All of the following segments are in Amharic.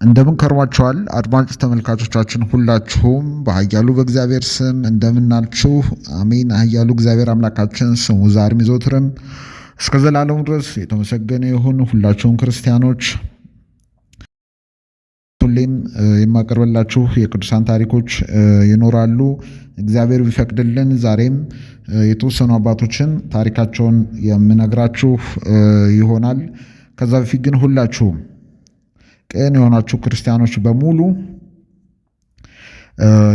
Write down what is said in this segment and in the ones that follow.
እንደምን ከርማችኋል አድማጭ ተመልካቾቻችን ሁላችሁም በኃያሉ በእግዚአብሔር ስም እንደምናችሁ። አሜን። ኃያሉ እግዚአብሔር አምላካችን ስሙ ዛሬም ዘወትርም እስከ ዘላለሙ ድረስ የተመሰገነ ይሁን። ሁላችሁም ክርስቲያኖች ሁሌም የማቀርብላችሁ የቅዱሳን ታሪኮች ይኖራሉ። እግዚአብሔር ቢፈቅድልን ዛሬም የተወሰኑ አባቶችን ታሪካቸውን የምነግራችሁ ይሆናል። ከዛ በፊት ግን ሁላችሁም ቅን የሆናችሁ ክርስቲያኖች በሙሉ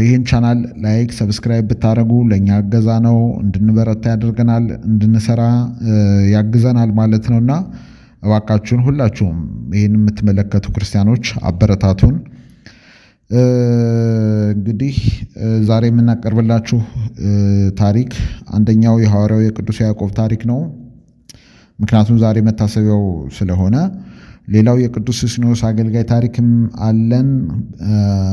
ይህን channel like፣ subscribe ብታደርጉ ለእኛ እገዛ ነው፣ እንድንበረታ ያደርገናል፣ እንድንሰራ ያግዘናል ማለት ነውና እባካችሁን ሁላችሁም ይህን የምትመለከቱ ክርስቲያኖች አበረታቱን። እንግዲህ ዛሬ የምናቀርብላችሁ ታሪክ አንደኛው የሐዋርያው የቅዱስ ያዕቆብ ታሪክ ነው። ምክንያቱም ዛሬ መታሰቢያው ስለሆነ፣ ሌላው የቅዱስ ሱስንዮስ አገልጋይ ታሪክም አለን።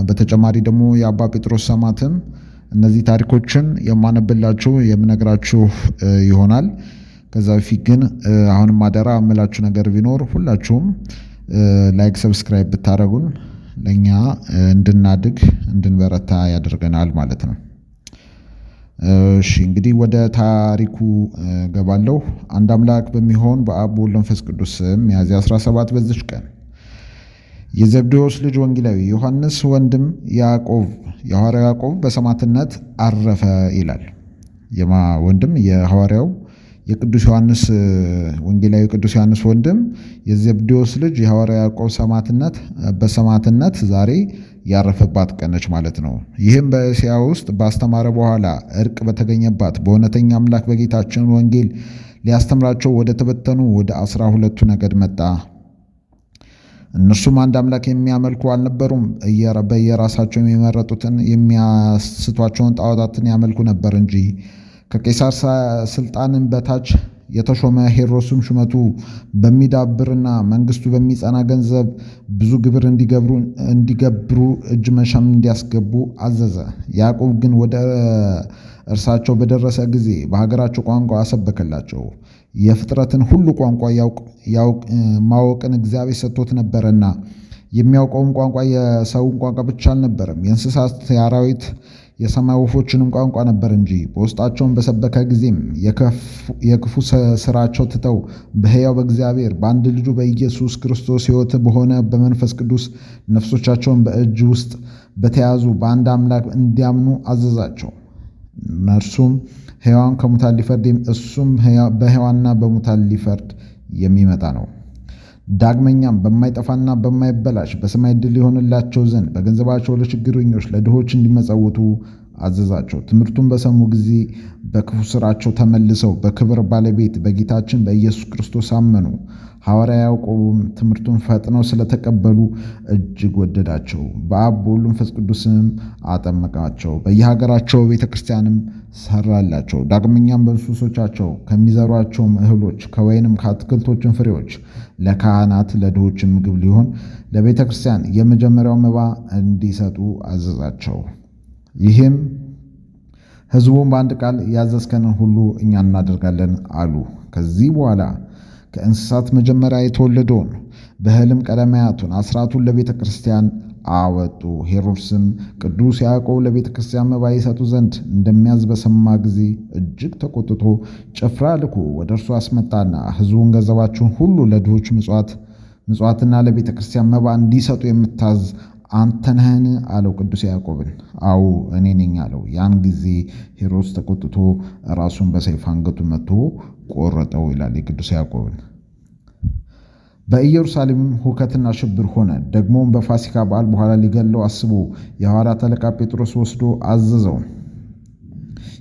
በተጨማሪ ደግሞ የአባ ጴጥሮስ ሰማዕትም። እነዚህ ታሪኮችን የማነብላችሁ የምነግራችሁ ይሆናል። ከዛ በፊት ግን አሁንም አደራ የምላችሁ ነገር ቢኖር ሁላችሁም like፣ subscribe ብታደርጉን ለእኛ እንድናድግ እንድንበረታ ያደርገናል ማለት ነው። እሺ፣ እንግዲህ ወደ ታሪኩ ገባለሁ። አንድ አምላክ በሚሆን በአብ በወልድ በመንፈስ ቅዱስ ስም ሚያዝያ 17 በዚች ቀን የዘብዴዎስ ልጅ ወንጌላዊ ዮሐንስ ወንድም ያዕቆብ የሐዋርያው ያዕቆብ በሰማዕትነት አረፈ ይላል። የማ ወንድም? የሐዋርያው የቅዱስ ዮሐንስ፣ ወንጌላዊ ቅዱስ ዮሐንስ ወንድም የዘብዴዎስ ልጅ የሐዋርያው ያዕቆብ ሰማዕትነት በሰማዕትነት ዛሬ ያረፈባት ቀነች ማለት ነው። ይህም በእስያ ውስጥ ባስተማረ በኋላ እርቅ በተገኘባት በእውነተኛ አምላክ በጌታችን ወንጌል ሊያስተምራቸው ወደ ተበተኑ ወደ 12ቱ ነገድ መጣ። እነርሱም አንድ አምላክ የሚያመልኩ አልነበሩም። በየራሳቸው የሚመረጡትን የሚያስቷቸውን ጣዖታትን ያመልኩ ነበር እንጂ። ከቄሳር ስልጣንን በታች የተሾመ ሄሮድስም ሹመቱ በሚዳብርና መንግስቱ በሚጸና ገንዘብ ብዙ ግብር እንዲገብሩ እጅ መንሻም እንዲያስገቡ አዘዘ። ያዕቆብ ግን ወደ እርሳቸው በደረሰ ጊዜ በሀገራቸው ቋንቋ አሰበከላቸው። የፍጥረትን ሁሉ ቋንቋ ማወቅን እግዚአብሔር ሰጥቶት ነበረና የሚያውቀውም ቋንቋ የሰውን ቋንቋ ብቻ አልነበረም፣ የእንስሳት፣ የአራዊት፣ የሰማይ ወፎችንም ቋንቋ ነበር እንጂ። በውስጣቸውን በሰበከ ጊዜም የክፉ ስራቸው ትተው በሕያው በእግዚአብሔር በአንድ ልጁ በኢየሱስ ክርስቶስ ሕይወት በሆነ በመንፈስ ቅዱስ ነፍሶቻቸውን በእጅ ውስጥ በተያዙ በአንድ አምላክ እንዲያምኑ አዘዛቸው። እነርሱም ሕያዋን ከሙታን ሊፈርድ እሱም በሕያዋንና በሙታን ሊፈርድ የሚመጣ ነው። ዳግመኛም በማይጠፋና በማይበላሽ በሰማይ ድል ሊሆንላቸው ዘንድ በገንዘባቸው ለችግረኞች ለድሆች እንዲመጸውቱ አዘዛቸው። ትምህርቱን በሰሙ ጊዜ በክፉ ስራቸው ተመልሰው በክብር ባለቤት በጌታችን በኢየሱስ ክርስቶስ አመኑ። ሐዋርያ ያዕቆብም ትምህርቱን ፈጥነው ስለተቀበሉ እጅግ ወደዳቸው። በአብ በወልድ በመንፈስ ቅዱስም አጠመቃቸው። በየሀገራቸው ቤተ ክርስቲያንም ሰራላቸው። ዳግመኛም በእንስሶቻቸው ከሚዘሯቸውም እህሎች ከወይንም ከአትክልቶችን ፍሬዎች ለካህናት ለድሆች ምግብ ሊሆን ለቤተ ክርስቲያን የመጀመሪያው መባ እንዲሰጡ አዘዛቸው። ይህም ሕዝቡን በአንድ ቃል ያዘዝከንን ሁሉ እኛ እናደርጋለን አሉ። ከዚህ በኋላ ከእንስሳት መጀመሪያ የተወለደውን በእህልም ቀዳማያቱን አስራቱን ለቤተ ክርስቲያን አወጡ። ሄሮድስም ቅዱስ ያዕቆብ ለቤተ ክርስቲያን መባ ይሰጡ ዘንድ እንደሚያዝ በሰማ ጊዜ እጅግ ተቆጥቶ ጭፍራ ልኮ ወደ እርሱ አስመጣና ሕዝቡን ገንዘባቸውን ሁሉ ለድሆች ምጽዋትና ለቤተ ክርስቲያን መባ እንዲሰጡ የምታዝ አንተ ነህን? አለው ቅዱስ ያዕቆብን። አዎ፣ እኔ ነኝ አለው። ያን ጊዜ ሄሮድስ ተቆጥቶ ራሱን በሰይፍ አንገቱን መትቶ ቆረጠው ይላል የቅዱስ ያዕቆብን። በኢየሩሳሌምም ሁከትና ሽብር ሆነ። ደግሞም በፋሲካ በዓል በኋላ ሊገለው አስቦ የሐዋርያት አለቃ ጴጥሮስ ወስዶ አዘዘው።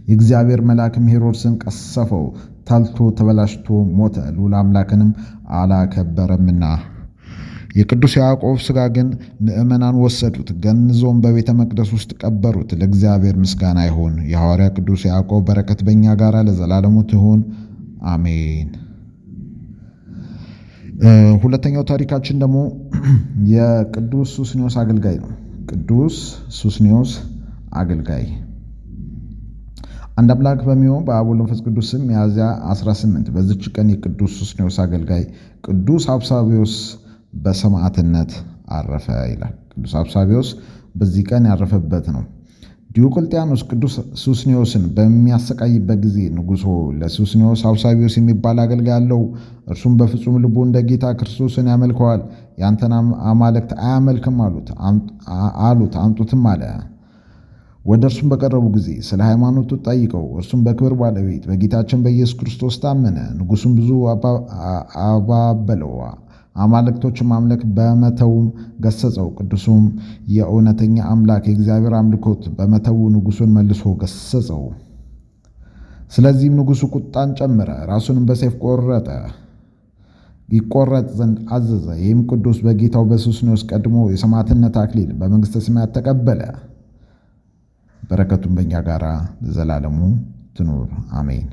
የእግዚአብሔር መልአክም ሄሮድስን ቀሰፈው፣ ተልቶ ተበላሽቶ ሞተ። ልዑል አምላክንም አላከበረምና። የቅዱስ ያዕቆብ ሥጋ ግን ምዕመናን ወሰዱት፣ ገንዞም በቤተ መቅደስ ውስጥ ቀበሩት። ለእግዚአብሔር ምስጋና ይሁን። የሐዋርያ ቅዱስ ያዕቆብ በረከት በእኛ ጋር ለዘላለሙ ትሁን፣ አሜን። ሁለተኛው ታሪካችን ደግሞ የቅዱስ ሱስንዮስ አገልጋይ ነው። ቅዱስ ሱስንዮስ አገልጋይ። አንድ አምላክ በሚሆን በአብ ወልድ መንፈስ ቅዱስ ስም ሚያዝያ 18 በዚች ቀን የቅዱስ ሱስንዮስ አገልጋይ ቅዱስ አብሳቢዎስ በሰማዕትነት አረፈ ይላል። ቅዱስ አውሳብዮስ በዚህ ቀን ያረፈበት ነው። ዲዮቅልጥያኖስ ቅዱስ ሱስንዮስን በሚያሰቃይበት ጊዜ ንጉሡ ለሱስንዮስ አውሳብዮስ የሚባል አገልጋይ አለው። እርሱም በፍጹም ልቡ እንደ ጌታ ክርስቶስን ያመልከዋል፣ ያንተን አማልክት አያመልክም አሉት። አምጡትም አለ። ወደ እርሱም በቀረቡ ጊዜ ስለ ሃይማኖቱ ጠይቀው፣ እርሱም በክብር ባለቤት በጌታችን በኢየሱስ ክርስቶስ ታመነ። ንጉሡም ብዙ አባበለው፣ አማልክቶችን ማምለክ በመተውም ገሰጸው። ቅዱሱም የእውነተኛ አምላክ የእግዚአብሔር አምልኮት በመተው ንጉሡን መልሶ ገሰጸው። ስለዚህም ንጉሡ ቁጣን ጨመረ፣ ራሱንም በሰይፍ ቆረጠ ይቆረጥ ዘንድ አዘዘ። ይህም ቅዱስ በጌታው በሱስንዮስ ቀድሞ የሰማዕትነት አክሊል በመንግሥተ ሰማያት ተቀበለ። በረከቱም በእኛ ጋር ለዘላለሙ ትኑር አሜን።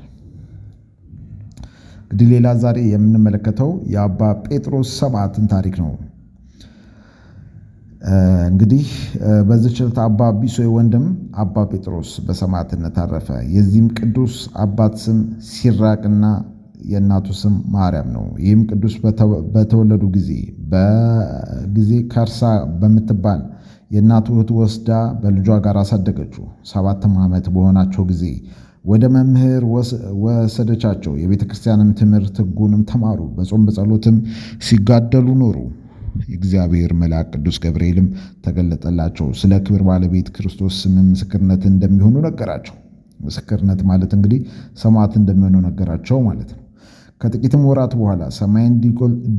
እንግዲህ ሌላ ዛሬ የምንመለከተው የአባ ጴጥሮስ ሰማዕትን ታሪክ ነው። እንግዲህ በዚህች ዕለት አባ ቢሶይ ወንድም አባ ጴጥሮስ በሰማዕትነት አረፈ። የዚህም ቅዱስ አባት ስም ሲራቅና የእናቱ ስም ማርያም ነው። ይህም ቅዱስ በተወለዱ ጊዜ በጊዜ ከርሳ በምትባል የእናቱ እህት ወስዳ በልጇ ጋር አሳደገችው። 7 ዓመት በሆናቸው ጊዜ ወደ መምህር ወሰደቻቸው። የቤተ ክርስቲያንም ትምህርት ሕጉንም ተማሩ። በጾም በጸሎትም ሲጋደሉ ኖሩ። የእግዚአብሔር መልአክ ቅዱስ ገብርኤልም ተገለጠላቸው። ስለ ክብር ባለቤት ክርስቶስ ስም ምስክርነት እንደሚሆኑ ነገራቸው። ምስክርነት ማለት እንግዲህ ሰማዕት እንደሚሆኑ ነገራቸው ማለት ነው። ከጥቂትም ወራት በኋላ ሰማይን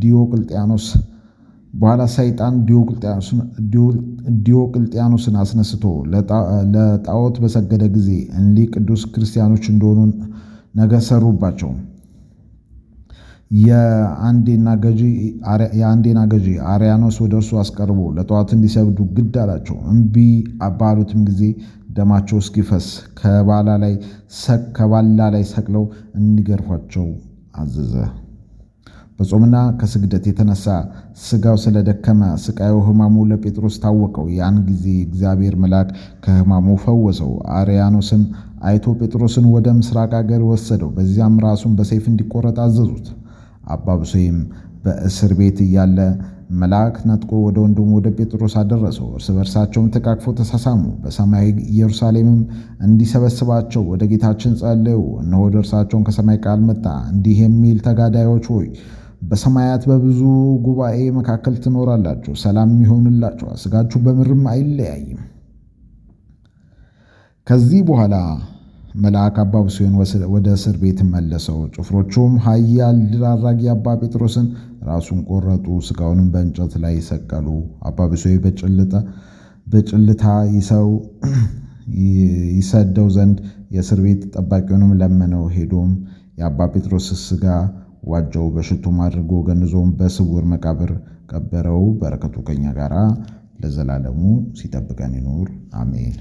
ዲዮቅልጥያኖስ በኋላ ሰይጣን ዲዮቅልጥያኖስን አስነስቶ ለጣዖት በሰገደ ጊዜ እሊህ ቅዱስ ክርስቲያኖች እንደሆኑ ነገር ሰሩባቸው። የአንዴና ገዢ አርያኖስ ወደ እርሱ አስቀርቦ ለጣዖት እንዲሰግዱ ግድ አላቸው። እምቢ ባሉትም ጊዜ ደማቸው እስኪፈስ ከባላ ላይ ሰቅለው እንዲገርፏቸው አዘዘ። በጾምና ከስግደት የተነሳ ስጋው ስለደከመ ስቃዩ ሕማሙ ለጴጥሮስ ታወቀው። ያን ጊዜ እግዚአብሔር መልአክ ከሕማሙ ፈወሰው። አርያኖስም አይቶ ጴጥሮስን ወደ ምስራቅ አገር ወሰደው። በዚያም ራሱን በሰይፍ እንዲቆረጥ አዘዙት። አባ ብሶይም በእስር ቤት እያለ መልአክ ነጥቆ ወደ ወንድሙ ወደ ጴጥሮስ አደረሰው። እርስ በርሳቸውም ተቃቅፈው ተሳሳሙ። በሰማይ ኢየሩሳሌምም እንዲሰበስባቸው ወደ ጌታችን ጸለዩ። እነሆ ወደ እርሳቸውን ከሰማይ ቃል መጣ እንዲህ የሚል ተጋዳዮች ሆይ በሰማያት በብዙ ጉባኤ መካከል ትኖራላችሁ፣ ሰላም ይሆንላችኋል፣ ሥጋችሁ በምድርም አይለያይም። ከዚህ በኋላ መልአክ አባ ብሶይን ወደ እስር ቤት መለሰው። ጭፍሮቹም ኃያል ድል አድራጊ አባ ጴጥሮስን ራሱን ቆረጡ፣ ስጋውንም በእንጨት ላይ ሰቀሉ። አባ ብሶይ በጭልታ ይሰደው ዘንድ የእስር ቤት ጠባቂውንም ለመነው። ሄዶም የአባ ጴጥሮስ ስጋ ዋጀው፣ በሽቱም አድርጎ ገንዞም በስውር መቃብር ቀበረው። በረከቱ ከኛ ጋራ ለዘላለሙ ሲጠብቀን ይኑር አሜን።